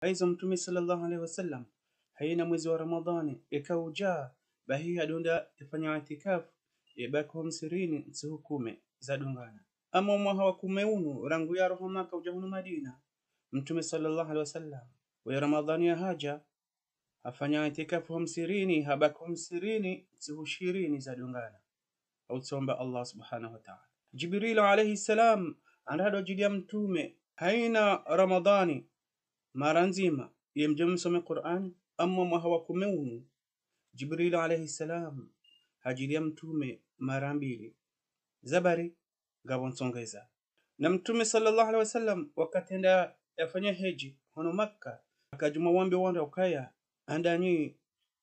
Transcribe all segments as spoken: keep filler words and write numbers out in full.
Haizo Mtrume swallallahu alayhi wasallam, hayina mwezi wa Ramadhwani eka udja, bahi hadunda yafanya itikafu, yabaki ho msihirini ntsihu kume zadungana. Amma omwaha wa kume unu, rangu yalawa ho Maka udja hunu Madina, Mtrume swallallahu alayhi wasallam, oya Ramadhwani yahadja, hafanya itikafu ho msihirini, habaki ho msihirini ntsihu shirini zadungana, ha utsomba Allah subhanahu wa ta'ala. Jibrilu alayhi salam, handa hadjiliya Mtrume, hayina Ramadhwani, mara ndzima, yemdje msome Kur'ani, amma omwaha wa kume unu, Jibrilu alayhi salam, hadjiliya Mtrume mara mbili. Zabari, ngapvo ntsongeza. Na Mtrume swallallahu alayhi wasallam, wakati yenda yafanya hedji, hono Maka, hakadjuma wambe wandru ukaya, handanyi,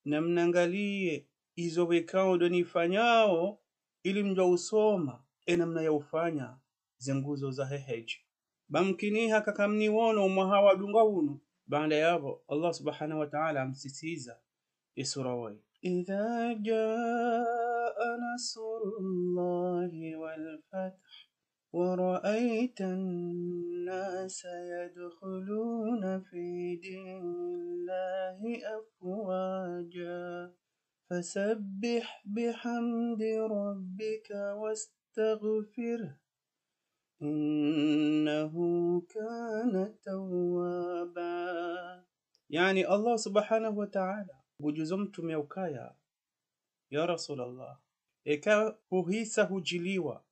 namnangaliye izo pvwekao ndo nifanyao, ili mdjuwe usoma, ye namna ya ufanya, ze nguzo zahe hedji. Ba mkini haka kamniwono omwaha wadunga unu, baanda yapvo, Allah subhanahu wa ta'ala hamsisiza, ye sura woyi. إذا جاء نصر الله والفتح ورأيت الناس يدخلون في دين الله أفواجا فسبح بحمد ربك واستغفره إنه كان توابا. Yaani, Allah subhanahu wa ta'ala ngudjuzo Mtrume ukaya, ya Rasulallah, eka huhisa hudjiliwa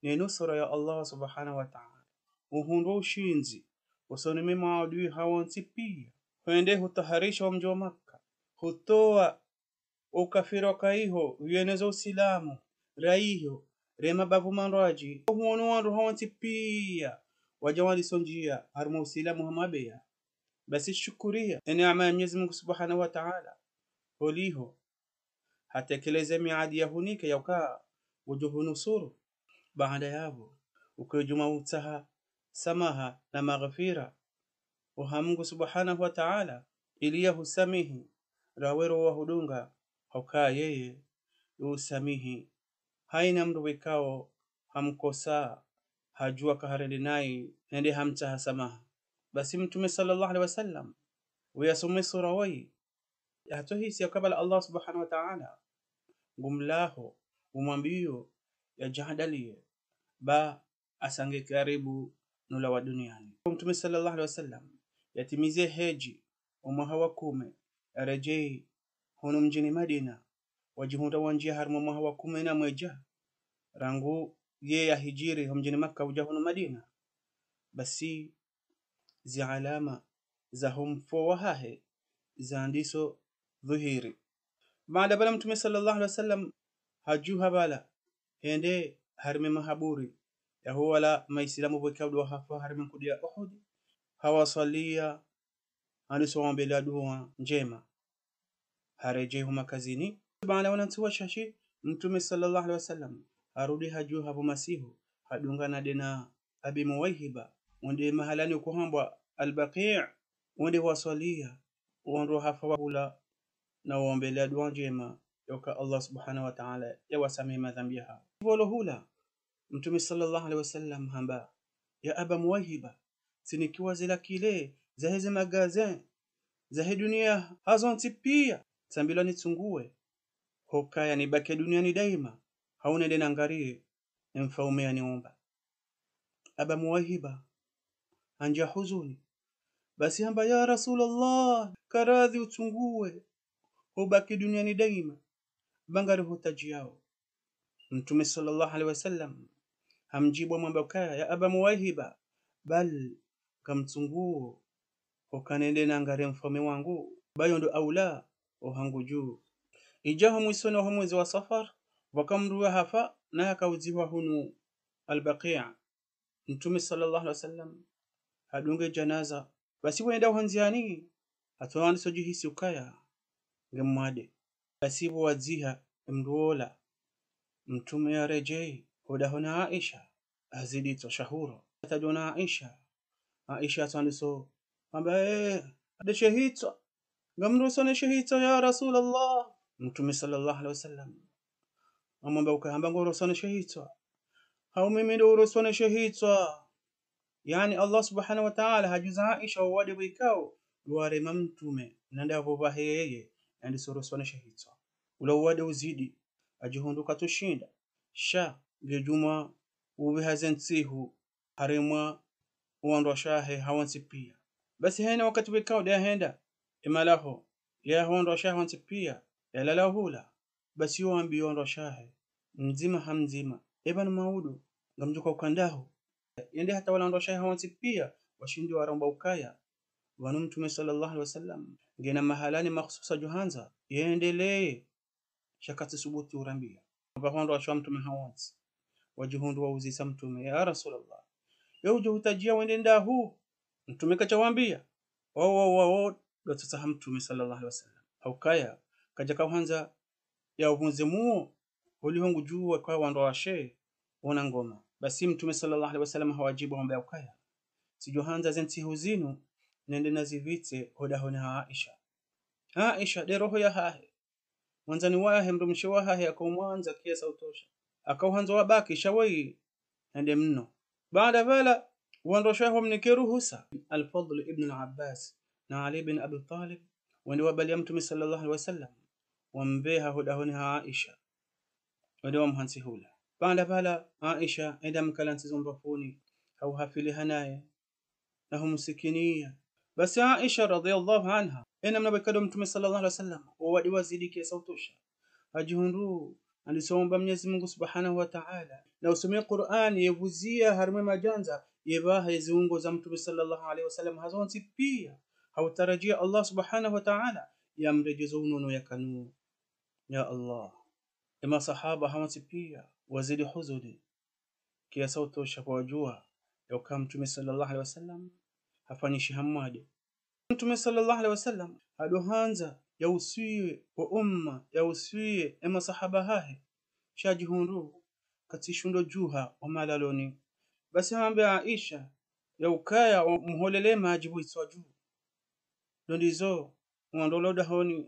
ne nusura ya Allah subhanahu wa ta'ala, uhundre ushindzi, usoni mwe maadui hawo wontsi piya, hwende hutaharisha omdji wa Maka, hutowa ukafiri waka iho, huyeneza usilamu, ra iho, re mabavu mandrwadji, huwono wandru hawo wontsi piya, wadja waliso ndjiya, harimwa usilamu ha mabeya. Basi shukuriya ye neema ya Mwenyezi Mungu subhanahu wa ta'ala, holiho, hatekeleze miadi yahunika ya uka ngudjo hunusuru. Baanda yapvo, uke djuma utsaha samaha na maghfira oha Mungu subhanahu wa ta'ala, ili yahusamihi, ra wero wahudunga, ha uka yeye usamihi hayina mndru pvwekao hamkosa, hadjuwa ka harende nayi, hende hamtsaha samaha. Basi Mtrume swallallahu alayhi wasallam, uyasome sura woyi, yatsohisi ya kabla Allah subhanahu wa ta'ala ngumlaho, ngumwambiyo yadjihadaliye, ba asange karibu nulawa duniani. Mtrume swallallahu alayhi wasallam yatimize hedji omwaha wa kume, yaredjeyi hunu mdjini Madina, wadjihundra wandjiya harimwa mwaha wa kume na mwedja, rangu ye yahidjiri ho mdjini Maka udja hunu Madina. Basi zi alama zaho mfo wahahe zandiso dhuhiri. Baanda pvala Mtrume swallallahu alayhi wasallam hadjuha pvala, hende harimwa ye mahaburi yaho wala maisilamu pvwekao ndo wahafa harimwa ye nkudu ya Uhudi, hawaswaliya, handiso waombeleya duwa ndjema, haredjeyi ho makazini. Baanda wanantsi washashi, Mtrume swallallahu alayhi wasallam harudi hadjuha pvo masihu, hadungana nde na Abi Muwaihiba, wende mahalani uko hambwa Al-Baqi', wende waswaliya wandru wahafa wahula, na waombeleya duwa ndjema, ya uka Allah subhanahu wa ta'ala yawasamihi madhambi yahawo. Pvolo hula, Mtrume swallallahu alayhi wasallam hamba: "Ya Aba Muwaihiba, tsinikiwa zila kile zaheze magasin zahe duniya hazontsi piya, tsambilwa nitsunguwe, hukaya nibaki duniani daima, hau nende nangariye ye mfaume yaniumba." Aba Muwaihiba handjiya huzuni. Basi hamba: "Ya Rasulallah, karadhi utsunguwe, hubaki duniani daima, ba ngari hutadjiyao." Mtrume swallallahu alayhi wasallam hamdjibu hamwambia ukaya: "Ya Aba Muwaihiba, bal ngamtsunguwo, huka nende nangariye mfaume wangu, ba yo ndo aula ohangu dju." Idja ho mwisoni waho mwezi wa Safar, pvwaka mndru yahafa, naye yakaudzihwa hunu Al-Baqi'. Mtrume swallallahu alayhi wasallam hadunge djanaza. Basi pvo yenda ho ndziyani, hatsohandiso djihisi ukaya nge mwade. Basi pvo wadziha ye mndru wola, Mtrume yaredjeyi ho dahoni ha Aisha, hazidi tswa shahuro. Hatadjwa na Aisha. Aisha hatsohandiso hamba: "Eh, nde she hitswa. Ngamrosoni she hitswa, ya Rasulallah." Mtrume swallallahu alayhi wasallam hamwambia ukaya: "Hamba ngorosoni she hitswa, hau mimi ndo urosoni she hitswa?" Yaani, Allah subhanahu wa ta'ala hadjuza Aisha wo wade pvwekao luwarema mtrume, na ndapvo pvahe yeye, yandiso roswa ne shahitswa. Ula uwade uzidi, hadjihundru katsushinda. Sha, ngudjuma upviha ze ntsihu, harumwa owandru washe hahe hawontsi pia. Basi hayina wakati pvwekao nde yahenda, emalaho, yaho wandru washe hahe wontsi pia, yalala hula. Basi yo wambiya owandru washe hahe, mdzima ha mdzima, eba ni maudu, ngamdjuka uka ndahu. Yende hata wala wandru washe hahe hawontsi pia, washindi waramba ukaya. Pvanu Mtrume swallallahu alayhi wasallam, ngena mahalani makhsusa djo handza, yendeleye, sha katsusubutu urambiya. Pvaho wandru washe wa mtrume hawontsi, wadjihundru wauzisa mtrume, ya Rasulallah, yo udjo hutadjiya wende ndahu? Mtrume katsawambiya. Wawo, wawo, wawo, ndo tsotsaha mtrume swallallahu alayhi wasallam. Haukaya, kadjaka uhandza ya uvundze muo, holiho ngudjuwa uka wandru washe, wona ngoma. Basi mtrume swallallahu alayhi wasallam hawadjibu hawambiya ukaya, tsidjo handza ze ntsihu zinu, nende nazipvitse hodahoni ha Aisha. Aisha, nde roho yahahe. Mwandzani wahe, mdrumshe wahahe, haka umwandza kiasi sha utosha. Haka uhandza wabaki, sha weye, hende mno. Baada pvala, wandru washe hahe wamnike ruhusa. Al-Fadl ibn al-Abbas, na Ali bin Abi Talib, wende wabaliya mtrume swallallahu alayhi wasallam, wampveha hodahoni ha Aisha. Wende wamhantsi hula. Baada pvala, Aisha, hende hamkala ntsi zo mbapvuni, hau hafiliha naye, na humsikiniya. Basi Aisha radhiyallahu anha, hena mna pvwekao mtrume swallallahu alayhi wasallam, owade wazidi kiasi sha utosha. Hadjihundru, handisa womba Mwenyezi Mungu Subhanahu wa Ta'ala, na usome Qur'an, yepvuziya harumwa emadjandza, yepvaha eziungo za mtrume swallallahu alayhi wasallam hazontsi pia, hautarajia Allah Subhanahu wa Ta'ala, yamredjeze unono yakana uwo. Ya Allah. Emaswahaba hawontsi pia, wazidi huzuni. Kiasi sha utosha pvwa wadjuwa, yauka mtrume swallallahu alayhi wasallam, hafanyishiha mwade. Mtrume swallallahu alayhi wasallam, hado handza, yauswiye, wo umma, yauswiye, emaswahaba hahe, sha hadjihundru, katsushindo djuha, omalaloni. Basi hambe Aisha, yaukaya, wamholele madji pvo itswa dju. Ndo ndizo, wandru walo dahoni,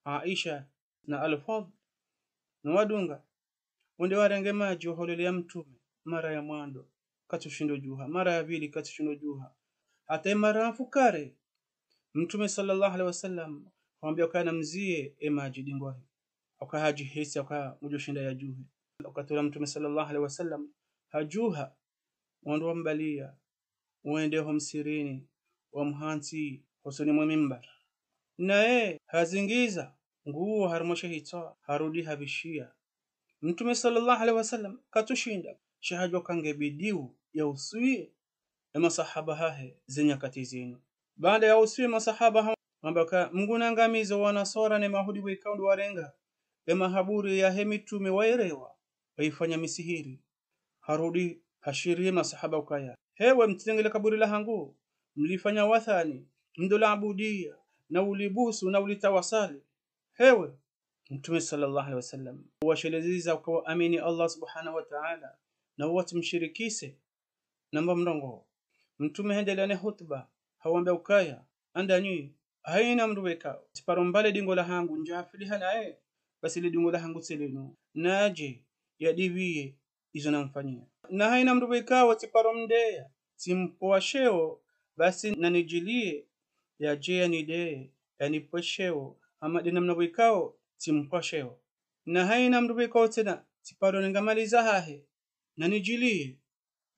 Aisha, na Al-Fadl, na wadunga, wende warenge madji waholeleya mtrume, mara ya mwando, katsushindo djuha, mara ya pvili, katsushindo djuha. Hata emara ya mfukare, mtrume swallallahu alayhi wasallam, hawambiya ukaya namziye emadji dingoni. Hauka hadjihisi, hauka ngudjoshinda yadjuhe. Wakati ula mtrume swallallahu alayhi wasallam, hadjuha, wandru wambaliya, wende ho msihirini, wamhantsi, hosoni mwe mimbar. Naye, hazingiza, nguo harumwa shehitswa, harudi hapvishiya. Mtrume swallallahu alayhi wasallam, katsushinda, sha hadjuwa uka ngebidiyo, yauswiye, emaswahaba hahe, zenyakati zinu. Baada yauswiye emaswahaba hahe, hamba uka, Mngu nangamize owanaswara ne mayahudi pvwekao ndo warenga, emahaburi yahe mitrume wayerewa, wayifanya misihiri. Harudi hashiriye maswahaba ukaya, hewe mtsirengele kaburi lahangu, mlifanya wathani, mdolaabudiya, na ulibusu, na ulitawasali. Hewe, mtrume swallallahu alayhi wasallam, uwashelezeza uka waamini Allah Subhanahu wa Ta'ala, na uwatsimshirikise, namba mrongoo. Mtrume hendeleya ne hutuba, hawambiya ukaya, andanyi, hayina mndru pvwekao, tsiparo mbale dingo lahangu, ndjafiliha naye, basi le dingo lahangu tsi linu, nadje, yadipviye, izo namfanyiya. Na hayina mndru pvwekao, tsiparo mdeya, tsimpvowa sheo, basi nanidjiliye, yadje yanideye, yanipve sheo, hama de namna pvwekao, tsimpvowa sheo. Na hayina mndru pvwekao tsena, tsiparo nenga mali zahahe, nanidjiliye,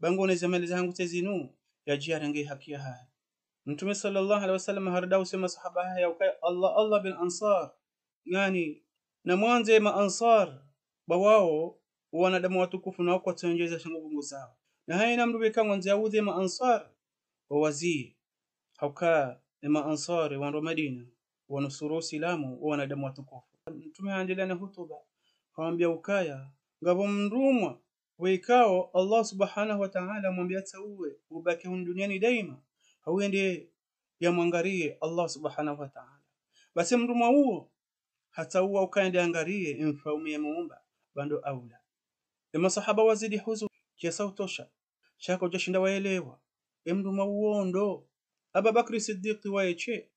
ba ngone ze mali zahangu tsi zinu, yadje yarenge haki yahahe. Mtrume swallallahu alayhi wasallam harudi hawusiya maswahaba hahe ya ukaya Allah, Allah bil Ansar. Yaani, namwandze ma Ansar, ba wawo, wanadamu watukufu na wakotsendjeza sha nguvu zawo. Na hayina mndru pvwekao ngwandzo yaudhi ma Ansar, wawaziye. Hauka, ema Ansar, wandru wa Madina, wanusuru Usilamu, wanadamu watukufu. Mtrume haendeleya ne hutuba, hawambiya ukaya, ngapvo mndrumwa, pvwekao Allah Subhanahu wa Ta'ala hamwambiya yatsauwe, ubaki hunu duniani daima, hau yende yamwangariye Allah Subhanahu wa Ta'ala. Basi mndrumwa uwo, hatsauwa ukaya yende yangariye emfaume yamuumba, ba ndo aula. Emaswahaba wazidi huzuni, kiasi sha utosha, sha kwadjashinda wayelewa, emndrumwa uwo ndo, Aba Bakri Siddiq waye she,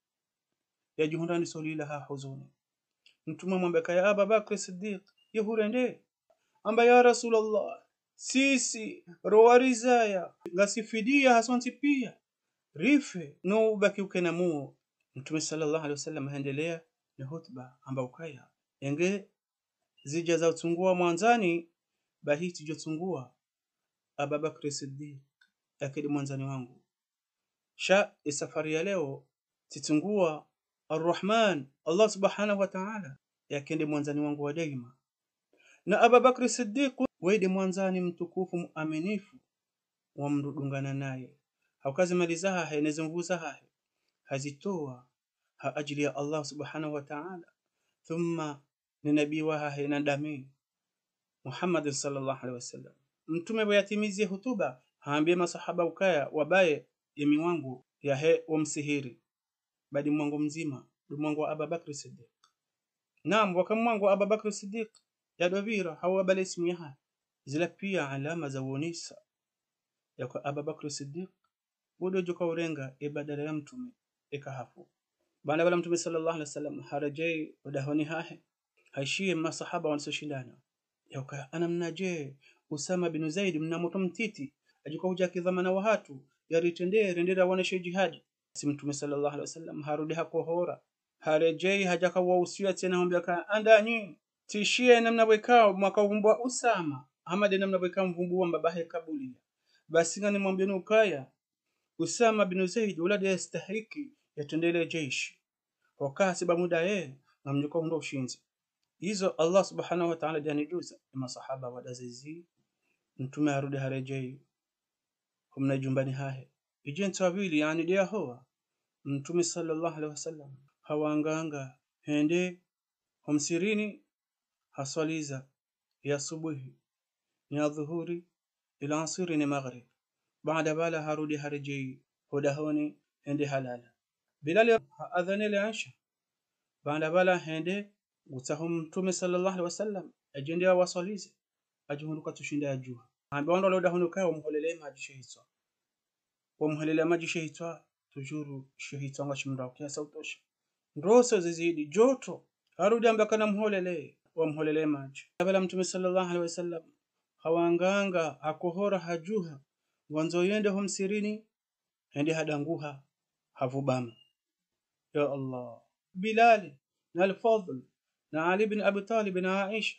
yadjihundra handiso lila ha huzuni. Mtrume hamwambiya ukaya Aba Bakri Siddiq, ye hurende? Hamba ya Rasulallah, sisi, rowarizaya, ngasi fidiya hasontsi piya, rife, no ubaki ukena muo, Mtrume swallallahu alayhi wasallam haendelea ne hutuba hamba ukaya, enge zidja za utsungua mwandzani, bahi tsidjo tsungua Ababakri Siddiq, yake nde mwandzani wangu. Sha ye safari ya leo, tsitsungua Arrahman, Allah subhanahu wa ta'ala, yake nde mwandzani wangu wa daima. Na Ababakri Siddiq, weye nde mwandzani mtukufu muaminifu wa mdru udungana naye. Hauka ze mali zahahe ne ze nvuu zahahe hazitoa ha ajili ya Allah subhanahu wa ta'ala, thumma ne nabii wahahe na ndami Muhammadin swallallahu alayhi wasallam. Mtrume pvo yatimizi ye hutuba, haambia maswahaba ukaya wabaye ye miwango yahe wo msihiri. Badi mwango mdzima, ndo mwango wa Ababakri Siddiq. Naam, waka mwango wa Ababakri Siddiq, yadopvira, hau wabale isimu yahahe. Zila pia alama za uonesa yaka Ababakri Siddiq, wo ndo udjoka urenga ye badala ya mtrume eka hafu. Baanda pvala mtrume swallallahu alayhi wasallam haredjei ho dahoni hahe, haishiya ye maswahaba wandisa ushindana yauka, ha namnadje Usama bin Zaid, mna motro mtiti, adjoka hudja ki dhwamana wahatru, yaritrendee, rende rawoneshe jihadi. Basi mtrume swallallahu alayhi wasallam harudi hakohora. Haredjei hadja hawausiya tsena hawambia ka, andanyi, tsishiya ye namna pvwekao mwaka uvumbua Usama, hama nde namna pvwekao mvumbua mbabahe kabuliya. Basi nganimwambieni ukaya, Usama bin Zaid, ula nde yastahiki yatrendee le jeshi. Hoka hasiba muda ye, ngamdjoka hundra ushindzi. Izo Allah subhanahu wa ta'ala nde yanidjuza, ye maswahaba wandza zezi, mtrume harudi haredjei ho mna jumbani hahe. Idje ntsu ya pvili, yaani nde ya howa, mtrume swallallahu alayhi wasallam hawanganga hende ho msirini, haswaliza ye asubuhi, ne adhuhuri, ne lanswiri, ne maghribi. Baanda pvala harudi haredjei ho dahoni, hende halala. Bilali haadhini le Isha. Baanda pvala hende ngutsaho mtrume swallallahu alayhi wasallam, yadje yende yawaswalize, yadjihundru katsushinda yadjuha. Hambia wandru walo dahoni ukaya wamholelee madji she hitswa. Wamholelee madji she hitswa, toujours she hitswa ngashimdra kiasi sha utosha. Ndroso zizidi, joto, harudi hamba ka namholelee, wamholelee madji. Pvala mtrume swallallahu alayhi wasallam hawanganga, hakohora, hadjuha, ngwandzo yende ho msirini, hende hadanguha, havubama. Ya Allah. Bilali, na Al-Fadhl, na Ali bin Abi Talib, na Aisha,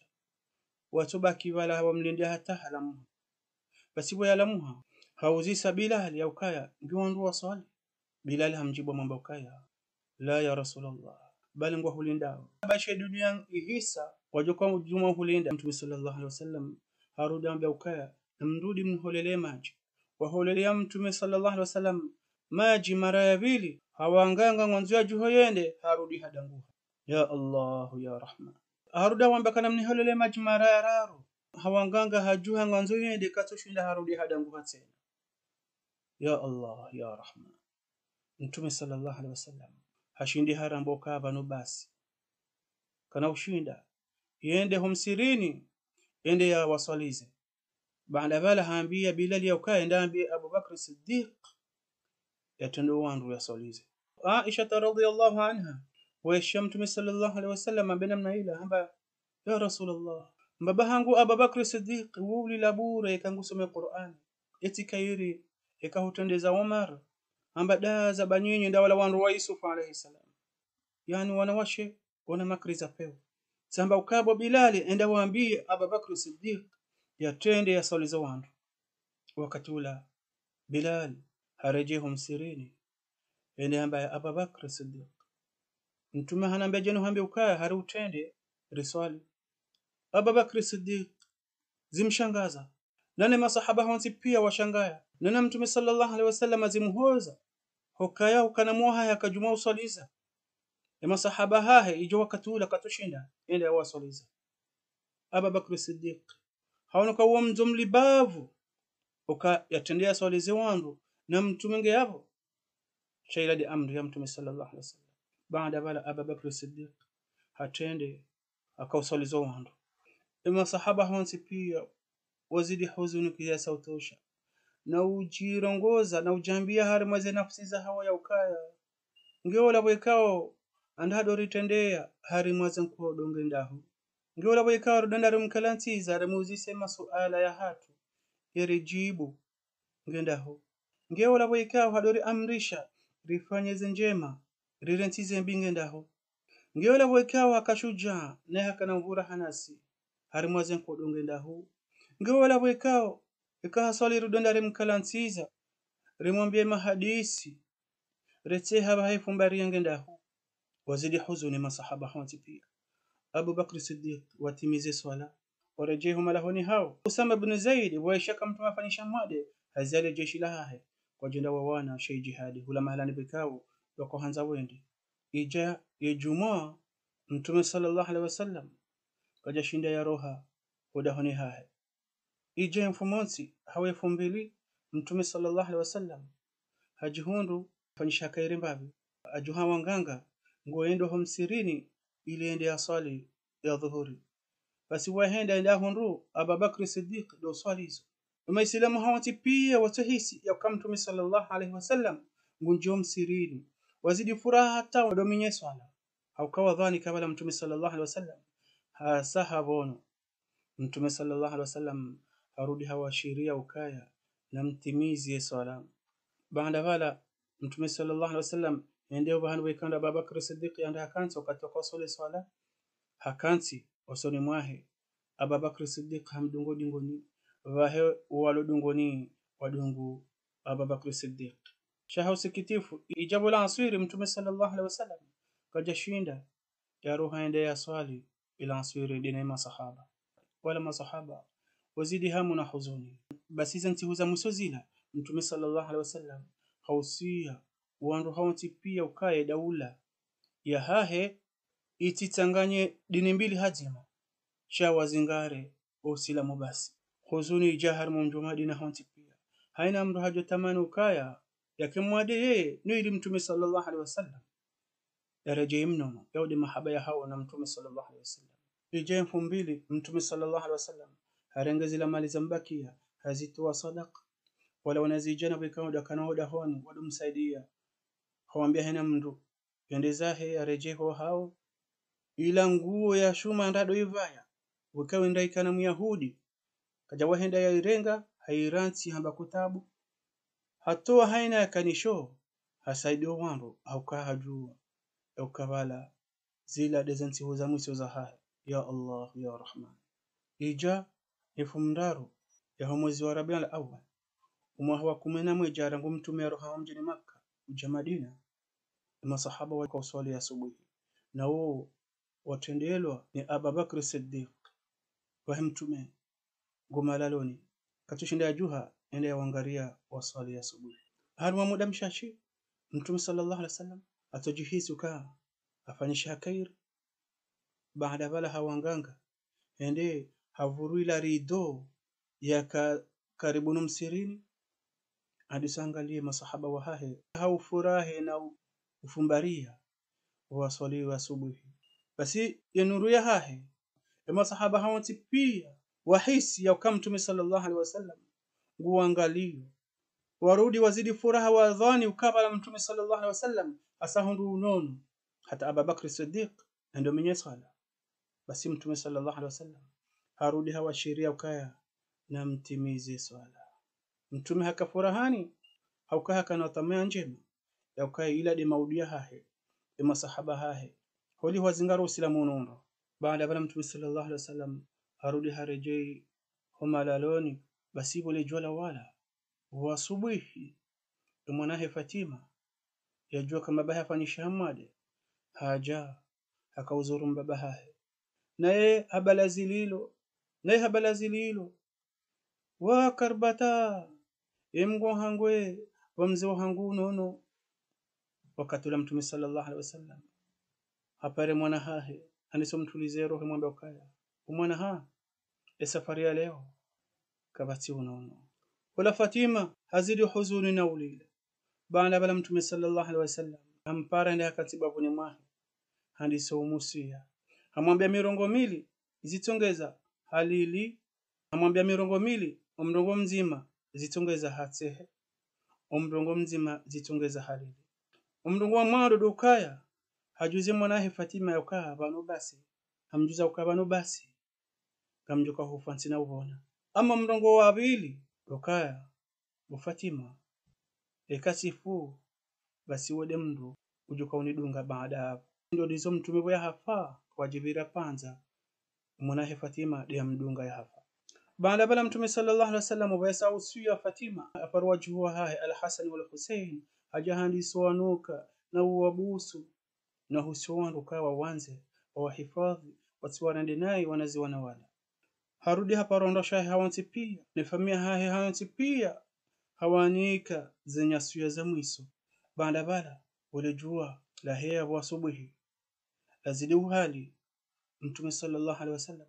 watsobaki pvala hawamlindiya hata halamuha. Basi pvo yalamuha, hauzisa Bilali yaukaya, nge wandru waswali? Bilali hamdjibu hamwambia ukaya, la ya Rasulallah, bali ngwahulindao. Basi ye dunia ihisa, wadjoka udjuma uhulinda. Mtrume swallallahu alayhi wasallam harudi hawambia ukaya, namrudi mniholelee madji. Waholelea mtrume swallallahu alayhi wasallam madji mara ya pvili, hawanganga ngwandzo yadjuhe yende, harudi hadanguha. Ya Allah, ya Rahman. Harudi hawambia ka namniholelee madji mara ya raru. Hawanganga hadjuha ngwandzo yende, katsushinda, harudi hadanguha tsena. Ya Allah, ya Rahman. Mtrume swallallahu alayhi wasallam hashindi haramba uka pvanu basi kana ushinda yende ho msirini, yende yawaswalize. Baanda pvala hambia Bilali yaukaya yende yambie Abubakri Siddiq yatrende wandru yaswalize. Aisha radhiyallahu anha, wesha mtrume swallallahu alayhi wasallam hamba namna ila, hamba, ya Rasulallah, mbaba hangu Ababakri Siddiq, wo ulila bure, yeka ngusome Qur'an. Yetsi kayiri, yeka hutrendeza Omar, hamba ndaza ba nyinyi nda wala wandru wa Yusuf alayhi salam. Yaani wanawashe wana makri za pewu. Tsamba uka bo Bilali, enda wambie Ababakri Siddiq yatrende yaswalize wandru. Wakati ula, Bilali haredjei ho msirini, yende yamba ya Ababakri Siddiq, mtrume hanambia djeni hwambie ukaya hari utrende riswali. Ababakri Siddiq zimshangaza. Na ne maswahaba hontsi pia washangaya. Na na mtrume swallallahu alayhi wasallam zimhoza. Hukaya hukana mwaha yakadjuma uswaliza ye maswahaba hahe, idjo wakati ula katsushinda yende yawaswaliza. Ababakri Siddiq haono ka wo mdzo mlibavu, uka yatrende yaswalize wandru, na mtrume nge yapvo. Sha ila nde amri ya mtrume swallallahu alayhi wasallam. Baanda pvala Ababakri Siddiq hatrende, hakauswaliza wandru. Ye maswahaba hontsi pia wazidi huzuni kiasi sha utosha, na udjirongoza, na udjambia harimwa ze nafsi zahawo yaukaya, nge ola pvwekao anda hadoritrendea harimwa ze nkodo nge ndahu. Nge ola pvwekao ridonda rimkalantsiza, rimuzise masuala yahatru, yeridjibu nge ndahu. Nge ola pvwekao hadoriamrisha rifanye ze ndjema, rirentsi ze mbi ngendaho. Nge ola pvwekao haka shudjaa, naye hakana nvura hanasi, harimwa ze nkodo ngendaho. Nge ola pvwekao, eka haswali rudonda rimkalantsiza, rimwambie mahadisi, retseha pvahe fumbari ya ngendaho. Wazidi huzuni masahaba hawontsi pia. Abu Bakr Siddiq watimize swala, waredjei ho malahoni hawo. Usama bin Zaid, pvwaisha ka mtrume hafanyisha mwade, haziya le jeshi lahahe, kwadjenda wawana sha yi jihadi, hula mahalani pvwekao, wakohandza wende. Idja ye djumwa, Mtrume swallallahu alayhi wasallam, kadjashinda yaroha, ho dahoni hahe. Idja ye mfumontsi, hawu ye mfumbili, Mtrume swallallahu alayhi wasallam, hadjihundru, hafanyisha kayiri mbapvi, hadjuha wanganga, ngwendo ho msirini, ili yende yaswali, ya dhuhuri. Basi pvwahenda yende yahundru, Aba Bakr Siddiq, ndo uswalizo. Emaisilamu hawontsi pia watsohisi, yauka Mtrume swallallahu alayhi wasallam, ngundjio msirini. Wazidi furaha hata wadominye swala. Hauka wadhwani ka pvala Mtrume swallallahu alayhi wasallam, hasa hapvono. Mtrume swallallahu alayhi wasallam harudi hawashiria ukaya namtimizie swala. Baanda pvala, Mtrume swallallahu alayhi wasallam hende opvahanu pvwekao ndo Aba Bakr Siddiq yanda hakantsi wakati wakoswali swala. Hakantsi osoni mwahe. Aba Bakr Siddiq hamdungo dingoni. Pvahe walo dungoni wadungu Aba Bakr Siddiq. Sha ha usikitifu, idja pvo la answiri Mtrume swallallahu alayhi wasallam kadjashinda yaroha yende yaswali ila answiri ndena ye masahaba. Wala masahaba, wazidi hamu na huzuni. Basi ze ntsihu za mwiso zila, Mtrume swallallahu alayhi wasallam, hausiya, wandru hawontsi pia ukaya ye daula yahahe, itsitsanganye dini mbili hadzima. Sha wazingare, Usilamu basi. Huzuni idja harimwa mdji wa Madina hawontsi pia. Haina mndru hadjo tamani ukaya, yake mwade yeye, no ili Mtrume swallallahu alayhi wasallam yaredjei mnono, yaude mahaba yahawo na Mtrume swallallahu alayhi wasallam. Idja ye mfumbili, Mtrume swallallahu alayhi wasallam harenge zila mali zambakia, hazitowa swadaka. Wala wanazidjana pvwekao ndo wakana ho dahoni, wado msaidia. Hawambia haina mndru yende zahe yaredjei ho hawo. Ila nguo ya shuma ndrado ipvaya, pvwekao ndo ikana Myahudi, kadja wahenda yairenga, hairantsi hamba kutabu. Hatowa haina ya kanisho, hasaidio wandru, hauka hadjua, yauka pvala, zila ndeze ntsihu za mwiso zahahe. Ya Allah, ya Rahman. Idja, ye mfumoraru, yaho mwezi wa Rabiul Awwal, omwaha wa kume na mwedja rangu Mtrume yaroha ho mdjini Makka, udja Madina, ye masahaba waka uswali ya asubuhi. Na wo watrendelwa ni Aba Bakr Siddiq, pvahe Mtrume ngu malaloni, katsushinda yadjuha, yende yawangaria waswali ya asubuhi. Harimwa muda mshashi, Mtrume swallallahu alayhi wasallam hatsodjihisi uka hafanyisha kayiri. Baanda pvala hawanganga, hende havurwila rido yaka karibu no msirini, hadi sangalie masahaba wahahe, haufurahi na u-, ufumbaria, waswali wa asubuhi. Basi ye nuru yahahe, ye masahaba hawontsi pia, wahisi yauka Mtrume swallallahu alayhi wasallam nguwangalio. Warudi wazidi furaha wadhwani uka pvala Mtrume swallallahu alayhi wasallam, hasa hundru unono. Hata Aba Bakr Siddiq, hende omenye swala. Basi Mtrume swallallahu alayhi wasallam harudi hawashiria ukaya namtimize swala. Mtrume haka furahani, hauka hakana tamaa ndjema, yaukaya ila nde maudu yahahe, ye masahaba hahe, holiho wazingara Usilamu unu ndo. Baanda pvala Mtrume swallallahu alayhi wasallam harudi haredjei ho malaloni, basi pvo le djua lawala, pvo asubuhi, ye mwanahe Fatima, yadjua ka mbaba hahe hafanyisha mwade, hadja, haka uzuru mbaba hahe. Naye habala zililo, naye habala zililo. Wa karbata, ye Mngu wahangu we, wa mze wahangu unono. Wakati ula Mtrume swallallahu alayhi wasallam hapare mwana hahe, handiso mtulize roho, hamwambia ukaya, o mwana ha, ye safari ya leo, kapvatsi unono. Ola Fatima hazidi huzuni na ulila. Baanda pvala Mtrume swallallahu alayhi wasallam hampara hende hakantsi bavuni mwahe, handiso umusiya. Hamwambia mirongo mili, zitsongeza halili. Hamwambia mirongo mili, o mrongo mdzima, zitsongeza hatsehe. O mrongo mdzima, zitsongeza halili. O mrongo wa mwando ndo ukaya, hadjuze mwana hahe Fatima yauka pvanu basi. Hamdjuza uka pvanu basi, ngamdjoka hufa ntsina uvona. Ama mrongo wa pvili, ndo ukaya, bo Fatima, eka tsifu, basi we nde mndru udjoka unidunga baanda yapvo. Ndo ndizo mtrume pvo yahafa, kwadjipvira pvandza, mwana hahe Fatima nde yamdunga yahafa. Baanda pvala mtrume swallallahu alaihi wasallam pvo yasa usiya Fatima, haparo wadjuhu wahahe Al-Hasan wal-Husein, hadja handiso wanuka, na uwabusu, na uhusiya wandru ka wawandze, wawahifadhi, watsiwarende nayi wanazi wana wala. Harudi haparo wandru washe hahe hawontsi piya, ne famiya yahahe hayontsi piya, hawanika ze nyasuya za mwiso. Baanda pvala, wole djuwa laheya pvo asubuhi, lazidi uhali, mtrume swallallahu alaihi wasallam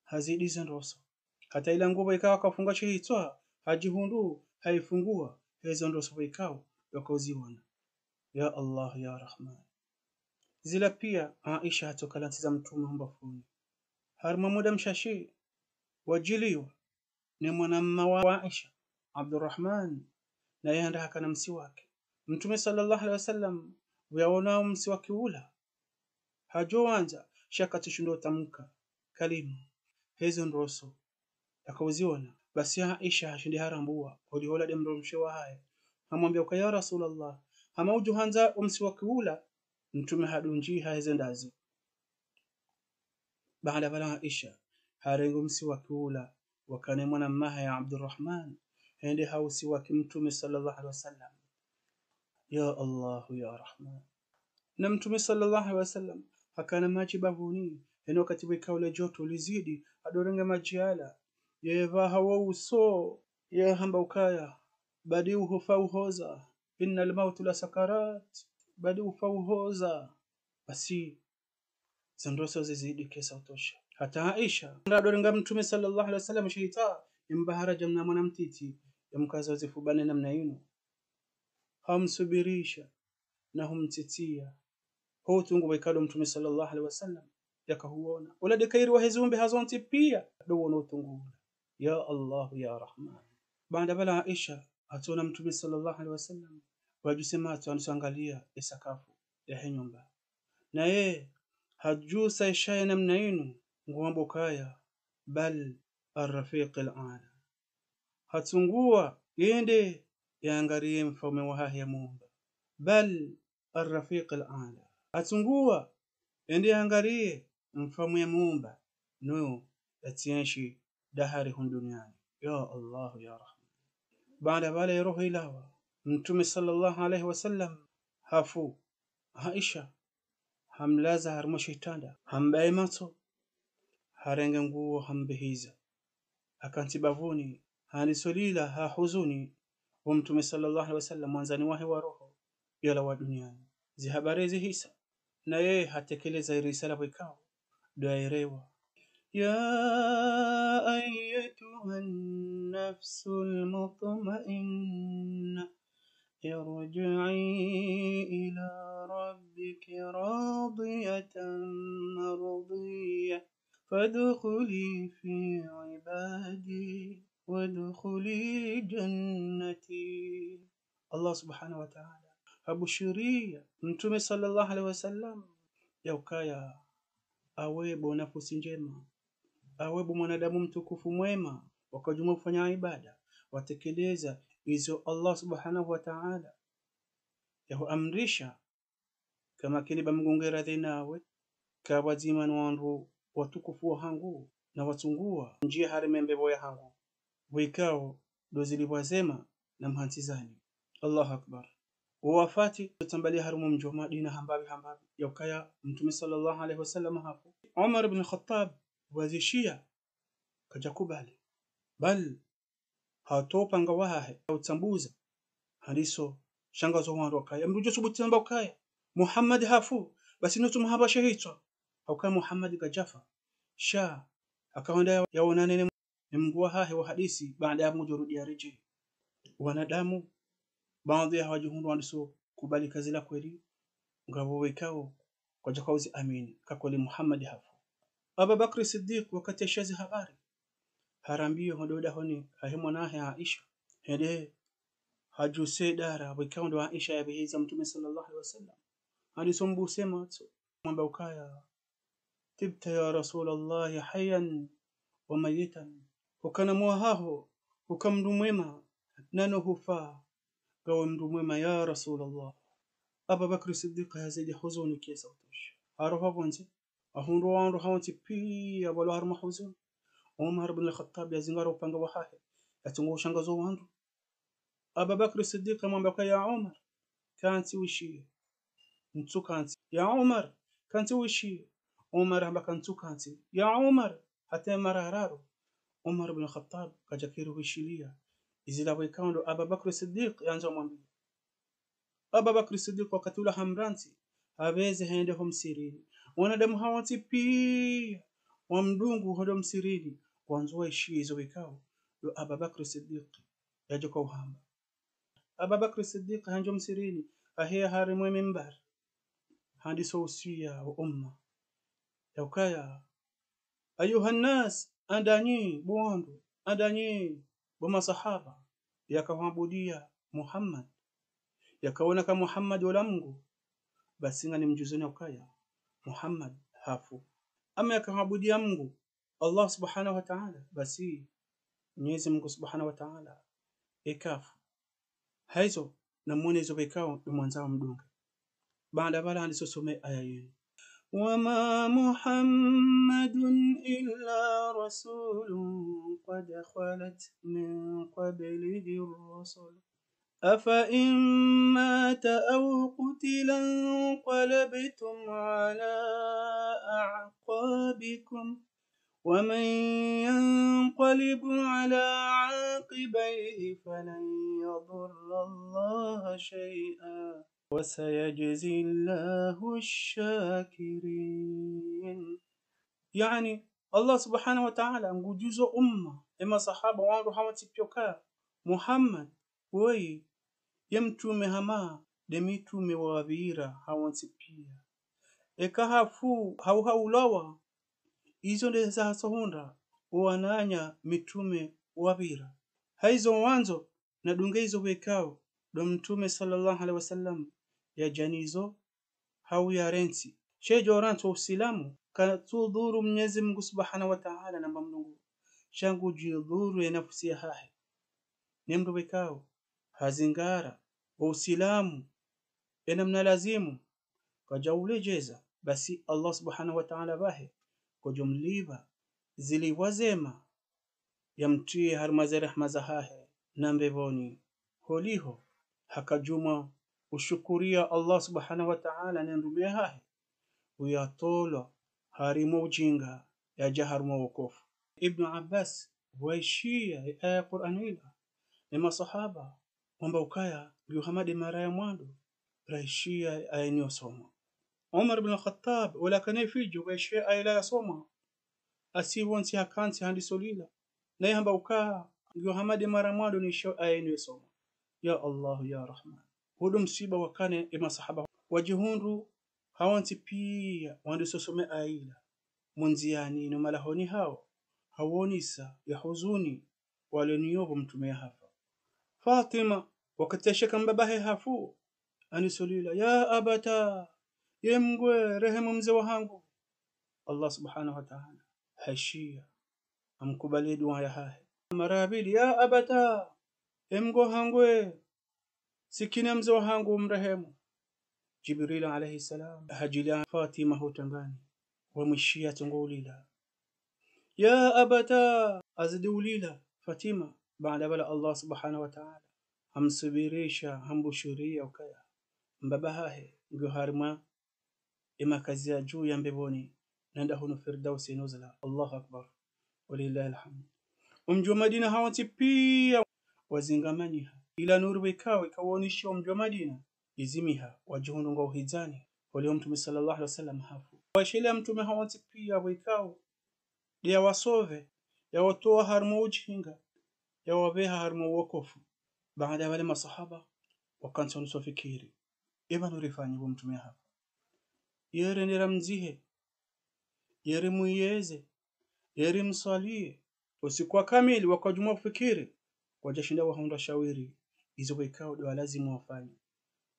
hazidi ze ndroso. Hata ila nguo pvo ikao yakafunga she hitswa, hadjihundru hayifunguwa, hezo ndroso pvo ikao yakauziona. Ya Allah, ya Rahman. Zila piya, Aisha hatsoka lantsi za mtrume ho mbapvuni. Harimwa muda mshashi, wadjiliwa ne mwananya wa Aisha, Abdurrahman, naye handa hakana msiwaki. Mtrume swallallahu alaihi wasallam pvo yaona msiwaki ula, hadjo wandza, sha katsushindo utamka kalima hezo ndroso yakauziona. Basi Aisha hashindi harambuwa, holiho ola nde mdrumshe wahahe, hamwambiya uka, ya Rasulallah, hama udjo handza omsiwaki ula? Mtrume hadunjiha heze ndrazi. Baanda pvala Aisha harenge omsiwaki ula wakana mwananya wahahe Abdurrahman, hende hausiwaki mtrume swallallahu alaihi wasallam. Ya Allah, ya Rahman. Na mtrume swallallahu alaihi wasallam hakana madji bavuni, heno wakati pvo ikao le djoto lizidi, hadorenge madji yala, yepvaha wo uso, yahamba ukaya, badi uhufa uhoza, inna al-mauta la sakarat, badi ufa uhoza. Basi, ze ndroso zizidi kiasi utosha. Hata Aisha, nda hadorenga mtrume swallallahu alaihi wasallam she hitswa, yambahara dja mna mwana mtiti, yamkaza zifubani namna yinu. Hamsubirisha, na humtsitsiya ho utungu pvo ikao mtrume swallallahu alaihi wasallam yakahuona. Ula nde kheri wahe ziumbe hazontsi piya, ndo uona utungu ula. Ya Allah, ya Rahman. Baanda pvala Aisha hatsona mtrume swallallahu alaihi wasallam, pvo hadjuse matso handiso angaliya ye sakafu yahe nyumba. Naye hadjusa ishaye namna yinu, nguwambo ukaya, bal ar-rafiq al-ala. Hatsunguwa yende yangariye mfaume wahahe yamuumba. Bal ar-rafiq al-ala. Hatsunguwa yende yangariye mfaume yamuumba, no yatsienshi dahari hunu duniani. Ya Allah, ya Rahman. Baanda pvala ye roho ilawa, mtrume swallallahu alaihi wasallam hafu. Aisha hamlaza harimwa she hitranda, hambaye matso, harenge nguo hambehiza. Hakantsi bavuni, handiso lila ha huzuni, wo mtrume swallallahu alaihi wasallam, mwandzani wahe wa roho, yalawa duniani. Zihabari zihisa, naye hatekeleza irisala pvo ikao ndo yaerewa. يا أيتها النفس المطمئنة ارجعي إلى ربك راضية مرضية فادخلي في عبادي وادخلي جنتي. Allah subhanahu wa ta'ala habushuriya mtrume swallallahu alaihi wasallam ya ukaya awe bo nafusi ndjema, awe bo mwanadamu mtukufu mwema, wakadjuma ufanya ibada, watekeleza izo Allah subhanahu wa ta'ala yahuamrisha. Kamakini ba Mngu nge radhi nawe, ka pvwadzima no wandru watukufu wahangu, na watsunguwa ndjiya harimwa ye mbepvo yahangu, pvo ikao ndo zilipvwa zema na mhantsizani. Allahu Akbar. Wo wafati, utsambaliya harimwa mdji wa Madina hambapvi hambapvi, ya ukaya mtrume swallallahu alaihi wasallam hafu. Umar ibn Khattab pvwazishiya, kadjakubali. Bal hatowa upanga wahahe, hautsambuza. Handiso shangaza wo wandru ukaya, mndru udjo subutu yamba ukaya Muhammad hafu, basi nutsu muhamba she hitswa. Haukaya Muhammad kadjafa. Sha hakahwenda ya, yaonane ne, ne Mngu wahahe wa hadisi, baanda ya Mngu djo rudi yaredjeyi. Wanadamu, baadhwi yahawo wadjihundru wandiso kubali ka zila kweli, ngapvo wekao kwadjaka uzi amini, ka kweli Muhammad hafu. Aba Bakri Siddiq wakati yashiya zi habari, harambiya hwende dahoni hahe mwana wahe Aisha. Hende hadjuse dara, pvo ikao ndo Aisha yabehiza mtrume swallallahu alaihi wasallam. Handiso mbuse matso, mwamba ukaya, طبت يا رسول الله حيا وميتا. Hukana mwahaho, huka mndru mwema, na no hufa, ngawe mndru mwema ya Rasulallah. Ababakr Siddiq yazidi huzuni kiasi utosha. Haroha pvondze, ahundru wandru hawontsi piya walo harumwa huzuni. Umar bin al-Khattab yazingara upanga wahahe, yatsongo ushangaza wandru. Ababakr Siddiq hamwambia ka: "Ya Umar, kantsi wishiye. Ntsukantsi. Ya Umar, kantsi wishiye." Umar hamba ka: "Ntsukantsi." "Ya Umar," hata mara raru. Umar bin Khattab kadjakiri wishiliya izila pvwekao ndo Ababakr Siddiq yandzo mwambiye. Ababakr Siddiq wakati ula hamrantsi, hapveze hende ho msirini. Wanadamu hawontsi piya wamdungu hondo msirini, wandzo waishiye izo pvwekao ndo Ababakr Siddiq yadjoka uhamba. Ababakr Siddiq hanjo msirini, haheya harumwa mimbar, handiso usiya wo umma, ya ukaya: "Ayuha nnas, enyi bo wandru, enyi bo maswahaba, yaka hwabudiya Muhammad, yakaona ka Muhammad wola Mngu, basi nganimdjuzeni ukaya Muhammad hafu. Ama yaka hwabudiya Mngu, Allah subhanahu wa ta'ala, basi Mwenyezi Mungu subhanahu wa ta'ala yeka hafu. Hayizo, namwone izo pvwekao ndo mwandzao mdunge." Baanda pvala handiso some aya yinu: "وما محمد إلا رسول قد خلت من قبله الرسل أفإن مات أو قتل انقلبتم على أعقابكم ومن ينقلب على عقبيه فلن يضر الله شيئا وسيجزي الله الشاكرين." Yaani, Allah subhanahu wa ta'ala ngudjuzo umma, ye maswahaba, wandru hawontsi piya ka Muhammad, woyi, ye mtrume hama nde mitrume wapvira hawontsi piya. Eka hafu, hau haulawa, izo nde zahasohundra wo wananya mitrume wapvira. Hayizo wandzo nadunge izo pvwekao ndo Mtrume swallallahu alayhi wasallam yadja nazo, hau yarantsi. She djo rantsi wo Usilamu, katsudhuru Mwenyezi Mungu subhanahu wa ta'ala namba mlungu, sha ngudjidhuru ye nafusi yahahe. Ne mndru pvwekao hazingara wo Usilamu ye namna lazimu, kadjauledjeza, basi Allah subhanahu wa ta'ala pvahe ngodjo mlipva zilipvwa zema, yamtriye harumwa ze rehema zahahe na mbepvoni. Holiho hakadjuma ushukuriya Allah subhanahu wa ta'ala ne mtrume yahahe, uyatolwa harumwa ujinga yadja harumwa wokofu. Ibnu Abbas pvwaishiya ye aya ya Qur'an ila, ne maswahaba wamba ukaya ngiyo hama nde mara ya mwando raishiya ye aya inu yasomwa. Umar bin Khattab, wola kana ye fidjo, pvwaishiya ye aya ila yasomwa, hasi pvontsi hakantsi handiso lila. Naye hamba ukaya ngiyo hama nde mara ya mwando nishiyo ye aya inu yasomwa. Ya Allah, ya Rahman. Wo ndo msiba wakana ye maswahaba. Wadjihundru hawontsi piya wandiso some aya ila mondziyani no malahoni hawo, hawonesa ye huzuni walo nayo pvo mtrume yahafa. Fatima, wakati yashiya ka mbabahe hafu, handiso lila: "Ya abata, ye Mngu we, rehemu mze wahangu." Allah subhanahu wa ta'ala haishiya, hamkubaliya ye dua yahahe. Mara ya pvili: "Ya abata, ye Mngu wahangu we, sikiniya mze wahangu, umrehemu." Jibril alayhi salam hadjiliya Fatima ho tangani, wamwishiya tsongo ulila. "Ya abata," hazidi ulila Fatima. Baanda pvala Allah subhanahu wa ta'ala hamsubirisha, hambushuriya ukaya mbaba hahe ngiyo harumwa ye makazi ya juu ya mbepvoni, na ndahoni Firdausi Nuzula. Allahu Akbar. Walillahil hamd. Wo mdji wa Madina hawontsi piya wazingamanyiha. Ila nuru pvwekao ikawonesha wo mdji wa Madina izimiha, wadjihundru ngwao hizani, holiho Mtrume swallallahu alayhi wasallam hafu. Washelea Mtrume hawontsi piya pvwekao nde yawasove, yawatowa harumwa ujinga, yawapveha harumwa wokofu. Baanda pvale maswahaba wakantsi wandiso fikiri: "Eba nurifanye pvo mtrume hafa? Yere nde ramdzihe, yere mwiyeze, yere mswaliye." Usiku wa kamili wakadjuma ufikiri, kwadjashinda wahundra shawiri izo pvwekao ndo lazimu wafanye.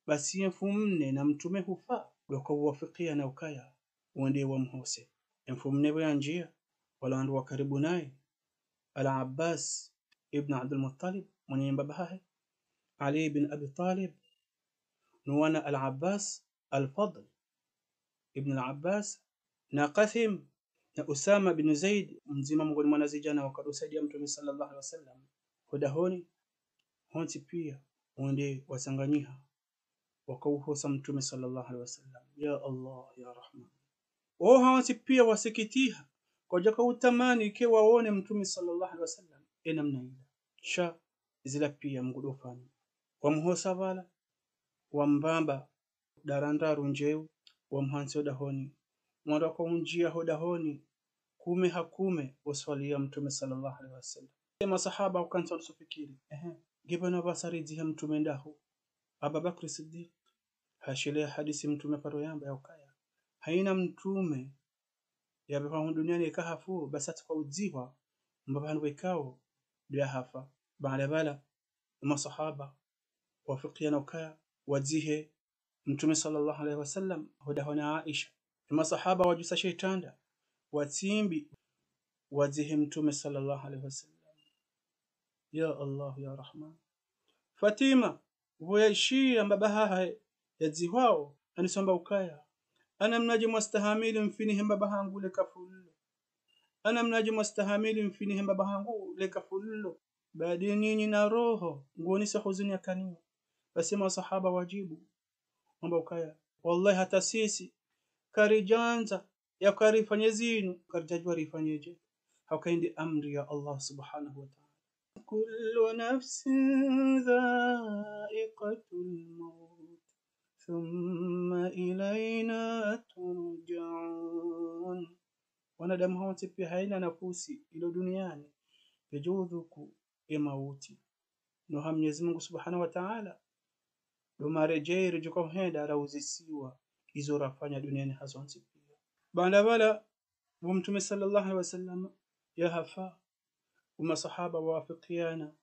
Basi ye mfumnne na mtrume hufa, ndo wakauwafikiya na ukaya wende wamhose. Ye mfumnne pvo yandjiya, wala wandru wa karibu naye, Al-Abbas ibn Abdul Muttalib, mwananya mbaba hahe, Ali bin Abi Talib, no wana Al-Abbas, Al-Fadl ibn Al-Abbas, na Qasim, na Usama bin Zaid, mdzima mongoni mwa wanazidjana wakao usaidia Mtrume swallallahu alaihi wasallam ho dahoni, wontsi pia wende watsanganyiha, wakauhosa Mtrume swallallahu alaihi wasallam. Ya Allah, ya Rahman. Wo hawontsi pia wasikitiha, kwadjaka utamani ke waone Mtrume swallallahu alaihi wasallam ye namna ila. Sha zila pia Mngu ndo ufanya. Wamhosa pvala, wambamba dara ndraru ndjeu, wamhantsi ho dahoni. Mwando wakaundjia ho dahoni, kume ha kume, waswalia Mtrume swallallahu alaihi wasallam. Ye maswahaba wakantsi walisufikiri, ehe, nge pvanu pvasa ridzihe Mtrume ndahu? Ababakri Siddiq hashelea hadisi Mtrume paro yamba ya ukaya, haina Mtrume yapvehwa hunu duniani yeka hafu, basi hatsi kwa udzihwa mbapvahanu pvwekao ndo yahafa. Baanda pvala, maswahaba wafikiana ukaya wadzihe Mtrume swallallahu alaihi wasallam ho dahoni ha Aisha. Maswahaba wadjusa she itranda, watsimbi, wadzihe Mtrume swallallahu alaihi wasallam. Ya Allah, ya Rahman. Fatima, pvo yaishia mbaba hahe yadzihwao, hanisamba ukaya, ana mnadje mwastahamili mfinihe mbaba hangu le kafu lilo? Ana mnadje mwastahamili mfinihe mbaba hangu le kafu lilo? Baadi nyinyi na roho, nguonesa huzuni yakanayo. Basi maswahaba wadjibu, wamba ukaya, wallahi hata sisi, karidjandza, ya karifanye zinu, karidjadjuwa rifanyedje. Hauka inde amri ya Allah subhanahu wa ta'ala. كل نفس ذائقة الموت ثم إلينا ترجعون. Wanadamu hawontsi pia haina nafusi ilo duniani, ngedjo udhuku ye mauti. No ha Mnyezi Mungu subhanahu wa ta'ala ndo maredjei ridjo kauhenda rauzisiwa izo rafanya duniani hazontsi pia. Baanda pvala, pvo Mtrume swallallahu alaihi wasallam yahafa, wo maswahaba wafikiana,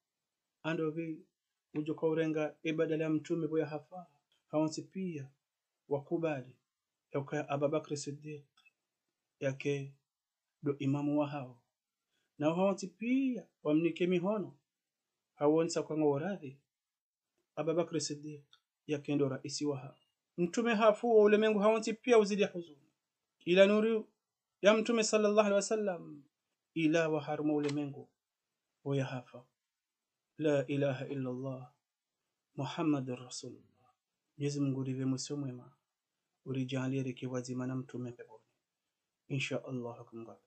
ndo pvi udjo kaurenga ye badala ya Mtrume pvo yahafa, hawontsi pia wakubali ya ukaya Ababakri Siddiq yake ndo imamu wahawo. Nao hawontsi pia wamnike mihono, hawonesa ukaya ngwao radhi Ababakri Siddiq yake ndo raisi wahawo. Mtrume hafu, wo ulemengu hawontsi pia uzidia huzuni. Ila nuru ya Mtrume swallallahu alaihi wasallam ilawa harumwa ulemengu pvo yahafa. La ilaha illa Allah, Muhammadur Rasulullah. Mnyezi Mungu uripve mwiso mwema, uridjaanlie rike pvwadzima na Mtrume pepvoni. Insha Allah, hakumgaba.